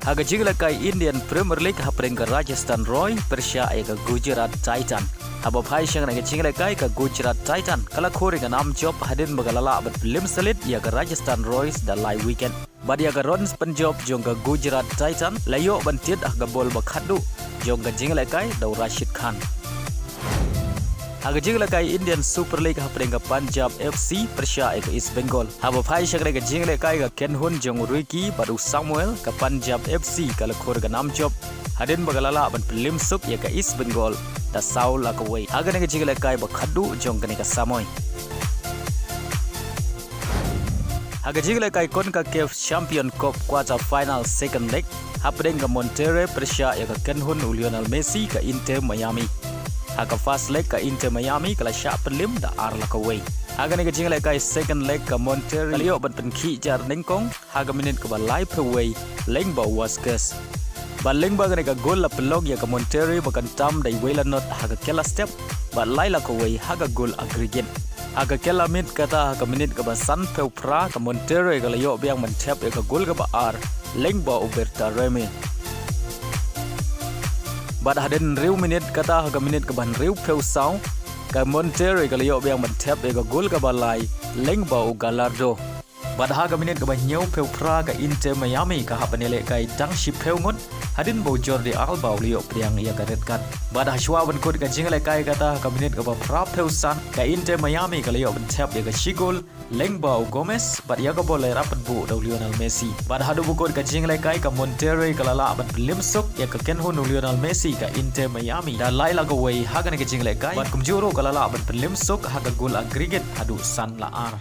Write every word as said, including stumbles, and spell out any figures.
Ha ka jinglehkai Indian Premier League hapdeng ka Rajasthan Royals pyrshah ïa ka Gujarat Titan. Haba phai sha kane ka jinglehkai ka Gujarat Titan ka la khur ïa ka nam jop hadien ba ka la lah ban pynlip sha lid ïa ka Rajasthan Royals da lai wicket. Bad ïa ka runs pynjop jong ka Gujarat Titan la ïoh ban tied ha ka bol ba khatduh jong ka jinglehkai da u Rashid Khan. Ha ka jinglehkai Indian Super League hapdeng ka Punjab F C pyrshah ïa ka East Bengal. Haba phai sha kane ka jinglehkai ka kynhun jong u Ricky bad u Samuel ka Punjab F C ka la khur ka nam jop hadien ba ka la lah ban pynlip suk ïa ka East Bengal da saw la kawei ha kane ka jinglehkai ba khatduh jong kane ka samoi. Ha ka jinglehkai CONCACAF Champion Cup quarter final second leg hapdeng ka Monterrey pyrshah ïa ka kynhun u Lionel Messi ka Inter Miami. Ha ka first leg ka Inter Miami ka la shah pynlip da ar la kawei. Ha kane ka jinglehkai second leg ka Monterrey ka la ïoh ban pynkhih jar nyngkong ha ka minit kaba laiphew wei lyngba u Vazquez. Bad lyngba kane ka gol la pynlong ïa ka Monterrey ba kan tam da iwei la nod ha ka kylla step bad lai la kawei ha ka gol aggregate. Ha ka kylla miet kata ha ka minit kaba sanphew phra ka Monterrey ka la ïoh biang ban thep ïa ka gol kaba ar lyngba u Bertaremi. Bad hadien hynriew minit kata ha ka minit kaba hynriewphew saw ka Monterrey ka la ïoh biang ban thep ïa ka gol kaba lai lyngba u Gallardo. Bad ha ka minit kaba hynñiewphew phra ka Inter Miami ka hap ban ïalehkai tang shiphew ngut hadien ba u Jordi Alba u la ïoh pdiang ïa ka red card. Bad ha shuwa ban kut ka jinglehkai kata ha ka minit kaba phraphew san ka Inter Miami ka la ïoh ban thep ïa ka shi gol lyngba u Gomez bad ïa ka bol la ïarap ban buh da u Lionel Messi. Bad haduh ba kut ka jinglehkai ka Monterrey ka la lah ban pynlip suk ïa ka kynhun u Lionel Messi ka Inter Miami da lai la kawei ha kane ka jinglehkai bad kumjuh ruh ka la lah ban pynlip suk ha ka gol aggregate haduh san la ar.